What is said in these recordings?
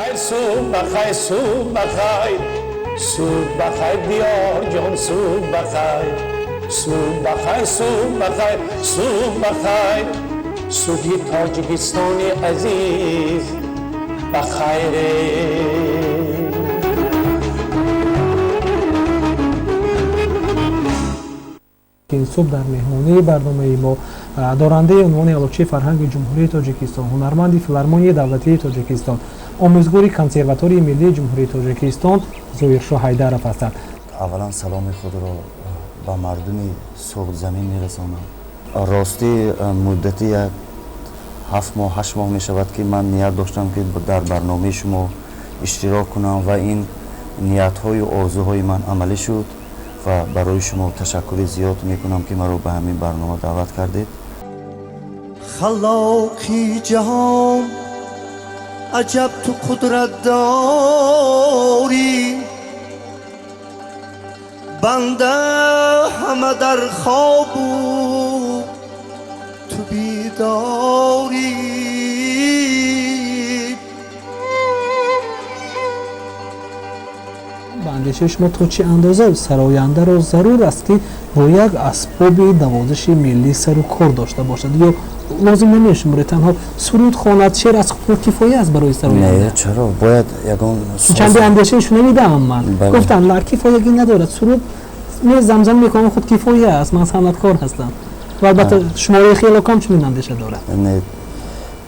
Бахайр, субҳ бахайр, субҳ бахайр, субҳ бахайр, диёр ҷон, субҳ бахайр, субҳ бахайр, субҳ бахайр, субҳ бахайр, субҳи Тоҷикистони азиз бахайр. Ин субҳ дар меҳмонии барномаи мо дорандаи унвони Аълочии фарҳанги Ҷумҳурии Тоҷикистон, ҳунарманди Филармонияи давлатии Тоҷикистон, омӯзгори Консерваторияи миллии Ҷумҳурии Тоҷикистон Зоиршоҳ Ҳайдаров ҳастанд. Аввалан саломи худро ба мардуми Суғдзамин мерасонам. Ростӣ, муддати як 7 моҳ, 8 моҳ мешавад, ки ман ният доштам, ки дар барномаи шумо иштирок кунам, ва ин ниятҳою орзуҳои ман амалӣ шуд ва барои шумо ташаккури зиёд мекунам, ки маро ба ҳамин барнома даъват кардед. Халоқи ҷаҳон, аҷаб ту қудрат дорӣ, банда ҳама дар хобу ту бедорӣ. Ба андешаи шумо, то чӣ андоза сарояндаро зарур аст, ки бо як асбоби навозиши миллӣ сару кор дошта бошад, ё лозим намешуморед, танҳо суруд хонад, шеър аз худ кифоя аст барои сароянда? Не, чаро, бояд ягон чанде андешаи шунавидаам ман. Бале. Гуфтанд, ла, кифоягӣ надорад, суруд мезамзам мекунам, худ кифоя аст, ман санъаткор ҳастам. Ва албатта, шумораи хело кам чунин андеша дорад. Не,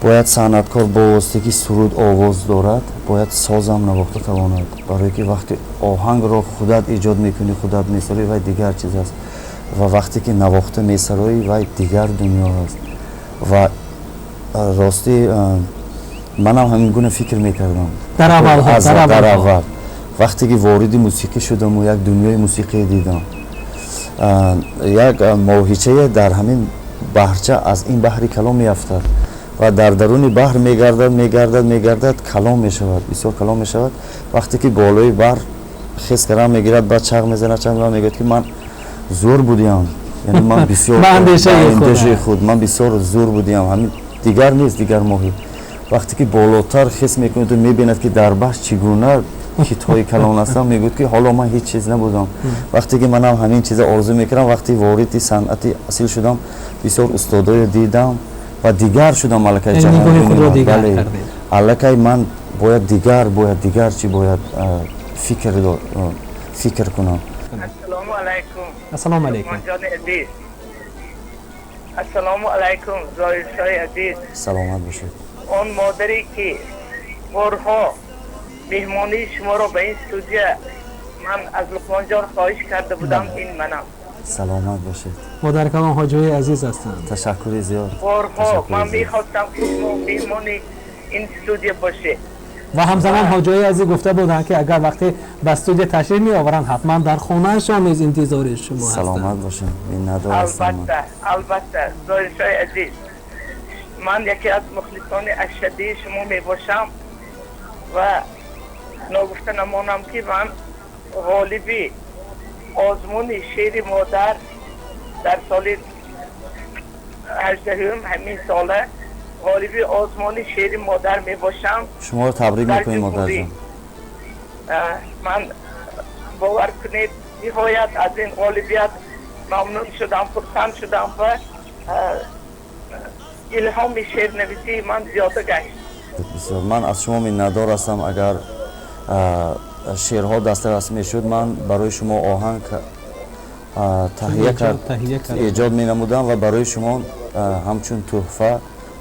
бояд санъаткор бо воситаи ки суруд овоз дорад, бояд созам навохта тавонад, барое ки вақти оҳангро худат эҷод мекунӣ, худат месароӣ, вай дигар чиз аст, ва вақте ки навохта месароӣ, вай дигар дунё аст. Ва ростӣ, манам ҳамин гуна фикр мекардам. Дар аввалҳо, дар дар аввалҳо. Аввал, вақте ки вориди мусиқӣ шудаму як дунёи мусиқӣ дидам, як моҳичае дар ҳамин баҳрча аз ин баҳри калон меафтад ва дар даруни баҳр мегардад, мегардад, мегардад, калон мешавад, бисёр калон мешавад. Вақте ки болои баҳр хес кардан мегирад, баъд чағ мезанад, чағ мезанад, мегӯяд, ки ман зӯр будиам, яъне ман бисёр Ба андешаи ба худ. андешаи худ ман бисёр зӯр будиам, ҳамин дигар нест, дигар моҳӣ. Вақте ки болотар хес мекунад, мебинад, ки дар баҳр чӣ гуна китҳои калон ҳастанд, мегӯяд, ки ҳоло ман ҳеҷ чиз набудам. Вақте ки манам ҳамин чиза орзу мекардам, вақте вориди санъати асил шудам, бисёр устодоё дидам ва дигар шудам аллакай. Яъне нигоҳи худро Ҷаҳонбини ман. дигар Бале. кардед. Аллакай ман бояд дигар, бояд дигар чӣ, бояд фикр кунам. Ассалому алайкум. Ассалому алайкум. Луқмонҷони азиз. Ассалому алайкум, Зоиршоҳи азиз. Саломат бошед. Он модаре ки борҳо меҳмонии шуморо ба ин студия ман аз Луқмонҷон хоҳиш карда будам, ин манам. Саломат бошед. Модаркалон ҳоҷои азиз ҳастанд. Ташаккури зиёд. Борҳо Ташаккури ман зиёд. мехостам, ки шумо меҳмони ин студия бошед. Ва ҳамзамон ҳоҷои азиз гуфта буданд, ки агар вақте ба студия ташриф меоваранд, ҳатман дар хонаашон низ интизори шумо ҳастанд. Саломат бошед, миннатдор ҳастам ман. Албатта, албатта, Зоиршоҳи азиз, ман яке аз мухлисони ашаддии шумо мебошам ва ногуфта намонам, ки ман ғолиби озмуни шеъри модар дар соли 18-ум, ҳамин сола ғолиби озмуни шеъри модар мебошам. Шуморо табрик дар мекунем, ҷумҳурӣ. Модарҷон. Ман, бовар кунед, ниҳоят аз ин ғолибият мамнун шудам, хурсанд шудам ва илҳоми шеърнависии ман зиёда гашт. Бисёр ман аз шумо миннатдор ҳастам. Агар шеърҳо дастрас мешуд, ман барои шумо оҳанг таҳия кард, таҳия кард. Эҷод менамудам ва барои шумо ҳамчун тӯҳфа,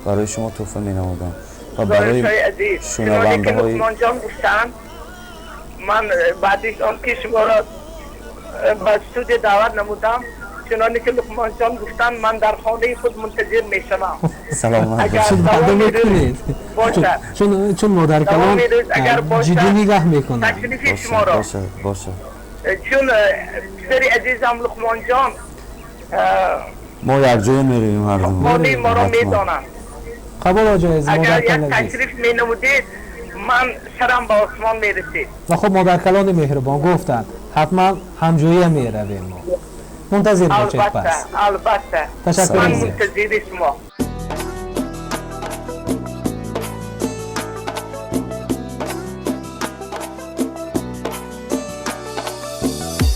барои шумо тӯҳфа менамудам ва барои Зоиршоҳи азиз, чуноне ки шунавандаҳои Луқмонҷон гуфтанд, ман баъди он ки шуморо ба студия даъват намудам, чуноне ки Луқмонҷон гуфтанд, ман дар хонаи худ мунтазир мешавам. Саломат Агар бошед. Ваъда давоми рӯз мекунед? бошад, чун модаркалон давоми рӯз агар бошад, ҷиддӣ нигаҳ мекунанд. Ташрифи Бошад. шуморо Бошад, бошад. Чун писари азизам Луқмонҷон Мо якҷоя меравем ҳарду. хонаи моро Ҳатман. медонанд. Қабул, ҳоҷои азиз. Агар як Модаркалон азиз. ташриф менамудед, ман сарам ба осмон мерасид. Ва хуб, модаркалони меҳрубон гуфтанд, ҳатман ҳамҷоя меравем, мо мунтазир бошед. Албатта. Пас Албатта. Ташаккур Ман зиёд. мунтазири шумо.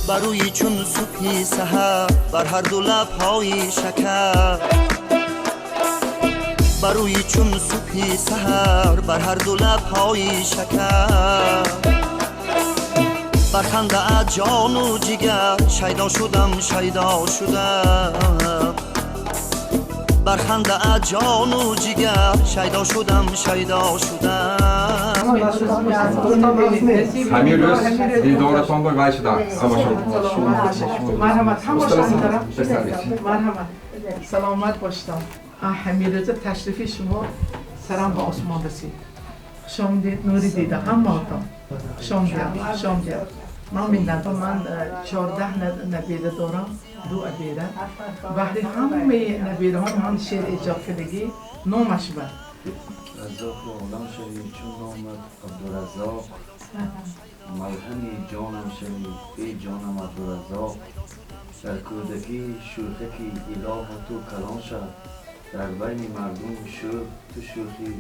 Барои чун субҳи саҳар бар ҳар ду лабҳои шакар барои чун субҳи саҳар бар ҳар ду лабҳои шакар бар хандаат ҷону ҷигар шайдо шудам шайдо шудам бар хандаат ҷону ҷигар шайдо шудам шайдо шудам. Ҳамин рӯз дидоратон ба вай шудам. Марҳамат, марҳамат, саломат бошед. Ҳамин рӯза ташрифи шумо сарам ба осмон расид. Хуш омадед, нури дида ҳамаатон. Хуш омадед, хуш омадед. Ман миннатдор, ман 14 набера дорам, 2 абера. Баҳри ҳамаи набераҳом ҳам шеър эҷод кардагӣ, номаш бар. Раззоқи олам шавӣ чун номат Абдураззоқ, малҳами ҷонам шавӣ бе ҷонам Абдураззоқ. Дар кӯдакӣ шӯхаки илоҳа ту калон шав, дар байни мардум шӯх ту шӯхи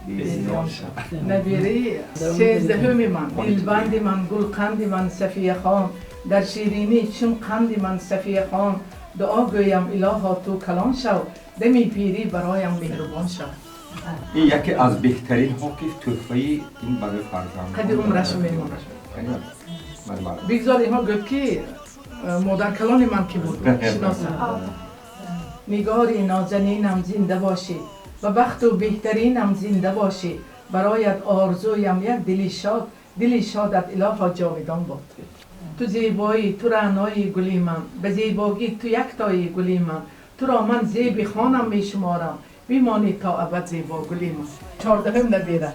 безиён шав. Набераи 13-уми ман, дилбанди ман, гулқанди ман Сафияхон, дар ширинӣ чун қанди ман Сафияхон, дуо гӯям илоҳо ту калон шав, дами пирӣ бароям меҳрубон шав. Ин яке аз беҳтаринҳо ки тӯҳфаи ин барои фарзанд қади умраш мемонад. Бигзор инҳо гӯяд ки модаркалони ман ки буд шиносам. Нигори нозанинам зинда бошӣ ва бахту беҳтаринам зинда бошӣ, бароят орзуям як дили шод, дили шодат илоҳо ҷовидон бод. Ту зебоӣ, ту раънои гули ман, ба зебогӣ ту яктои гули ман, туро ман зеби хонам мешуморам, бимонӣ то абад зебо гули ман. 14-ум набера.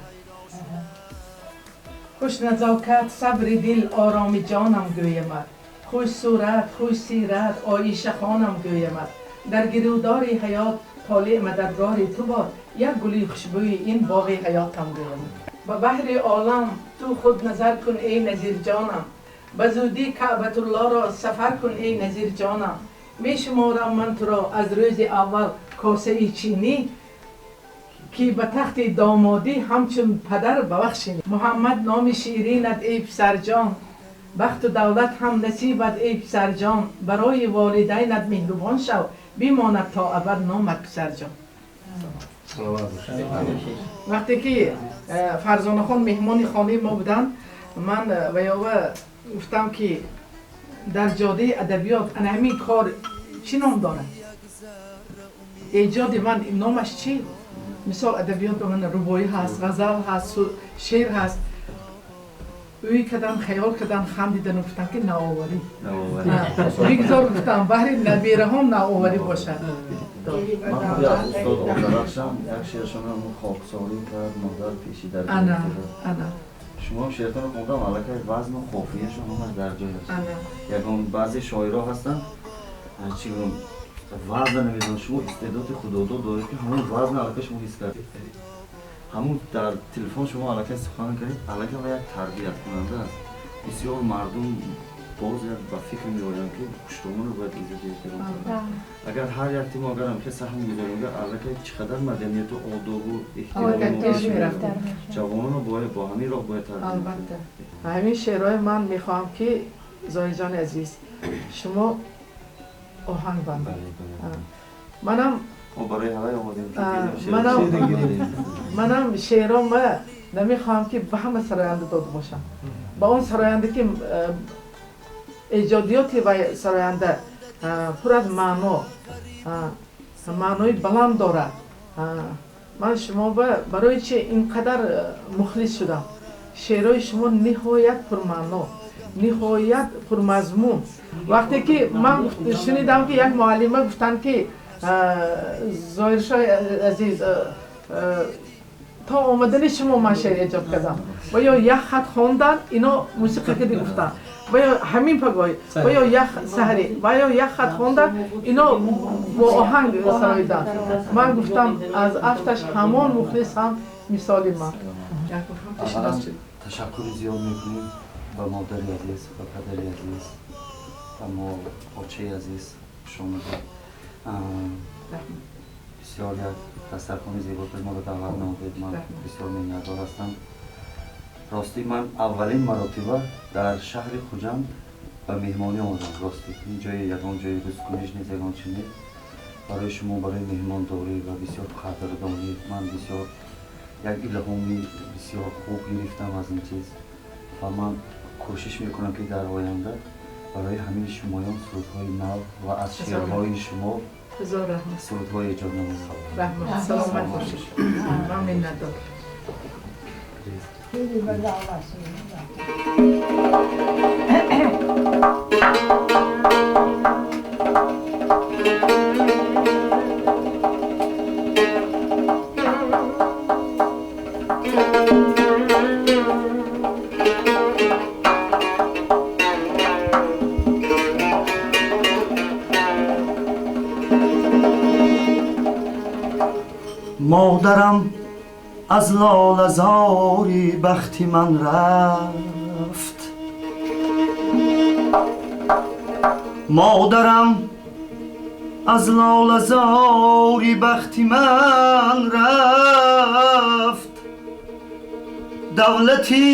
Хуш назокат, сабри дил, ороми ҷонам гӯямад, хуш сурат, хуш сират, оиша хонам гӯямад. Дар гирӯдори ҳаёт толеъ мададгори ту бод, як гули хушбӯи ин боғи ҳаётам гӯямад. Ба баҳри олам ту худ назар кун эй назирҷонам, ба зудӣ Каъбатуллоро сафар кун эй назирҷонам. Мешуморам ман туро аз рӯзи аввал косаи чинӣ, ки ба тахти домодӣ ҳамчун падар бабахшинӣ. Муҳаммад номи ширинат эй писарҷон, бахту давлат ҳам насибат эй писарҷон, барои волидайнат меҳрубон шав, бимонад то абад номат писарҷон. Вақте ки Фарзонахон меҳмони хонаи мо буданд, ман ваёва гуфтам ки дар ҷодаи адабиёт ана ҳамин кор чӣ ном дорад? Эҷоди ман номаш чӣ? Мисол адабиёт ба ман рубоӣ ҳаст, ғазал ҳаст, шеър ҳаст. Ӯй кадан, хаёл кадан, хандидан гуфтам ки навоварӣ. Бигзор гуфтам баҳри набераҳом навоварӣ бошад. Ман худи аз устод Озарахшам як шеършонам хоксорӣ кард модар пеши дар. Ана, ана. Шумо шеъртонро хондам, аллакай вазну қофияшон ҳамаш дар ҷой аст. Ягон баъзе шоиро ҳастанд, чӣ гӯям, вазна намедонам, шумо истеъдоди худодод доред ки ҳамон вазна аллакай шумо ҳис кардед. Ҳамун дар телефон шумо аллакай сухан кардед, аллакай ва як тарбияткунанда аст. Бисёр мардум боз як ба фикр меоянд ки хуштомонро бояд иззату эҳтиром кард. Агар ҳар як тимо агар ҳамхел саҳм гузорем, аллакай чӣ қадар маданияту одобу эҳтиром ҷавононро бояд бо ҳамин роҳ бояд тарбия. Албатта. Ҳамин шеърҳои ман мехоҳам ки Зоҳирҷони азиз шумо оҳанг бандед. Манам барои ҳавай омадем. Манам шеърҳома намехоҳам ки ба ҳама сароянда дода бошам. Ба он сароянда ки эҷодиёти вай сароянда пур аз маъно, маънои баланд дорад. Ман шумо барои чи ин қадар мухлис шудам? Шеърҳои шумо ниҳоят пурмаъно, ниҳоят пурмазмун. Вақте ки ман шунидам ки як муаллима гуфтанд ки Зоҳиршоҳи азиз, то омадани шумо ман шеър эҷод кардам ва ё як хат хондан, ино мусиқа кади гуфтанд, ва ё ҳамин пагоҳӣ, ва ё як саҳарӣ, ва ё як хат хондан, ино бо оҳанг сароиданд. Ман гуфтам аз афташ ҳамон мухлис ҳам мисоли ман. Аввалан ташаккури зиёд мекунем ба модари азиз, ба падари азиз, ба очаи азиз. Хуш омадед. Бисёр як дастархони зебо моро даъват намудед. Ман бисёр миннатдор ҳастам. Ростӣ ман аввалин маротиба дар шаҳри Хуҷанд Ба меҳмонӣ омадам, рости ин ҷои ягон ҷои рӯзкуниш нест, ягон чи нест. Барои шумо, барои меҳмондорӣ ва бисёр қадрдонӣ ман бисёр як илҳоми бисёр хуб гирифтам аз ин чиз ва ман кӯшиш мекунам, ки дар оянда барои ҳамин шумоён сурудҳои нав ва аз шеърҳои шумо Ҳазор раҳмат. Сурудҳои эҷод намоям. Раҳмат, саломат бошед, ман миннатдор. Модарам аз лолазори бахти ман рафт, модарам аз лолазори бахти ман рафт, давлати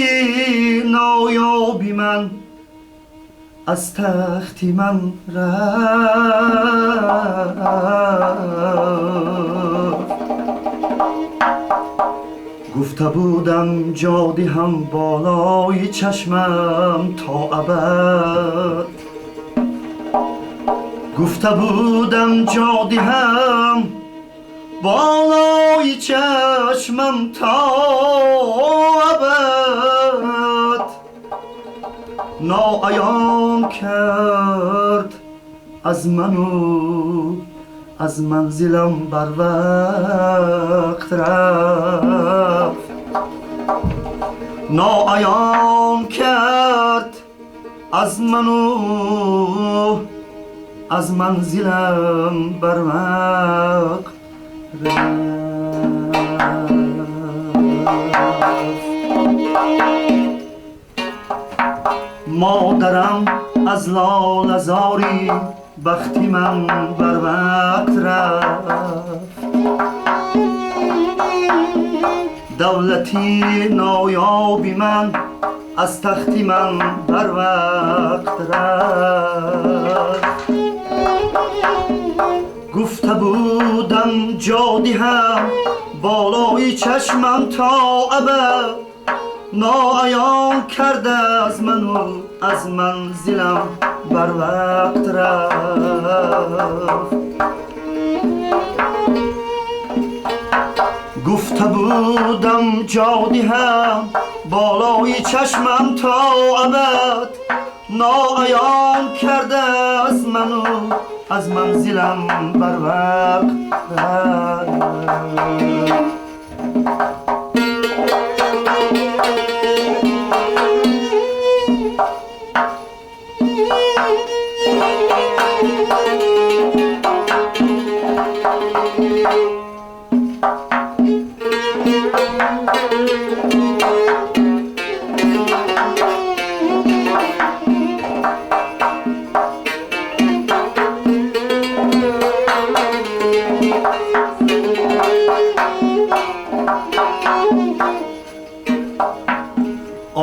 ноёби ман аз тахти ман рафт. Гуфта будам ҷо диҳам болои чашмам то абад, гуфта будам ҷо диҳам болои чашмам то абад, ноаён кард аз ману аз манзилам барвақт рафт, ноаён кард аз ману аз манзилам барвақт рафт. Модарам аз лолазори бахти ман барвақт рафт, давлати ноёби ман аз тахти ман барвақт рафт. Гуфта будам ҷо диҳам болои чашмам то абад, ноаён карда аз ману аз манзилам барвақт рафт. Гуфта будам ҷо диҳам болои чашмам то абад, ноаён карда аз ману аз манзилам барвақт рафт.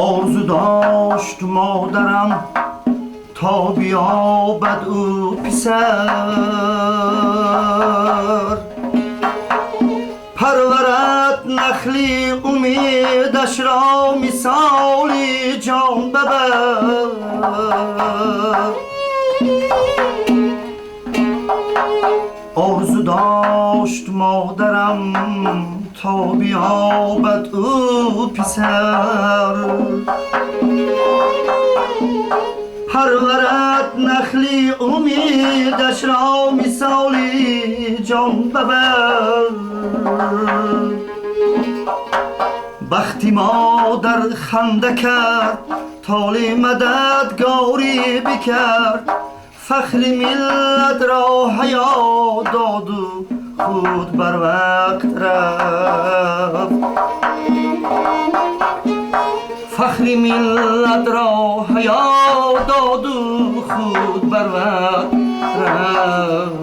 Орзу дошт модарам то биёбад ӯ писар, парварад нахли умедаш ро мисоли ҷон бабар. Орзу дошт модарам то биёбад ӯ писар, парварад нахли умедаш ро мисоли ҷон бабар. Бахти модар ханда кард, толи мададгорӣ бикард, фахри миллат ро ҳаё доду худ барвақт рафт, фахри миллат ро ҳаё доду худ барвақт рафт.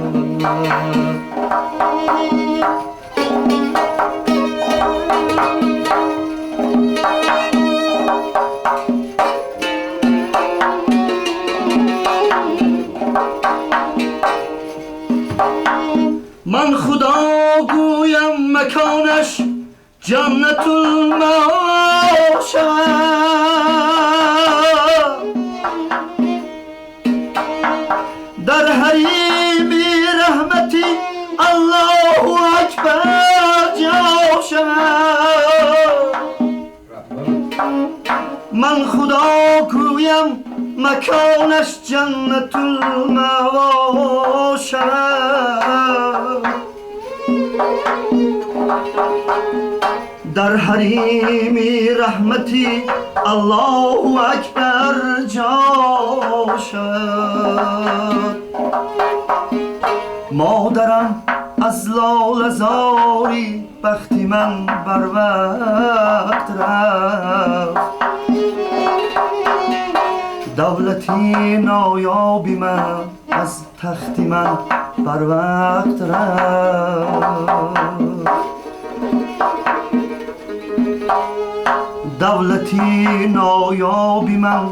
Ҷаннатул-маъво шавад. Дар ҳарими раҳмати Аллоҳу акбар ҷо шавад. Ман Худо гӯям, маконаш Ҷаннатул-маъво шавад, дар ҳарими раҳмати Аллоҳу акбар ҷо шавад. Модарам аз лолазори бахти ман барвақт рафт, давлати ноёби ман аз тахти ман барвақт рафт, давлати ноёби ман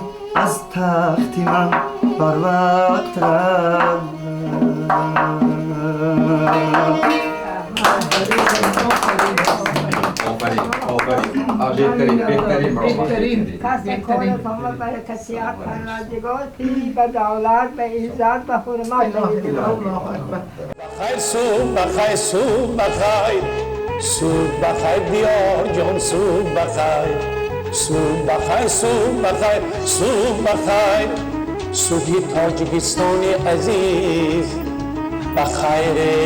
аз тахти ман барвақт рафт. Офарин, офарин, беҳтарин, беҳтарин. Беҳтарин. Касе кори баракатият Парвардигор пири ба давлат, ба иззат, ба ҳурмат. Аллоҳу акбар. Бахайр, субҳ бахайр, субҳ бахайр, субҳ бахайр, диёр ҷон, субҳ бахайр, субҳ бахайр, субҳ бахайр, субҳ бахайр, субҳи Тоҷикистони азиз бахайре.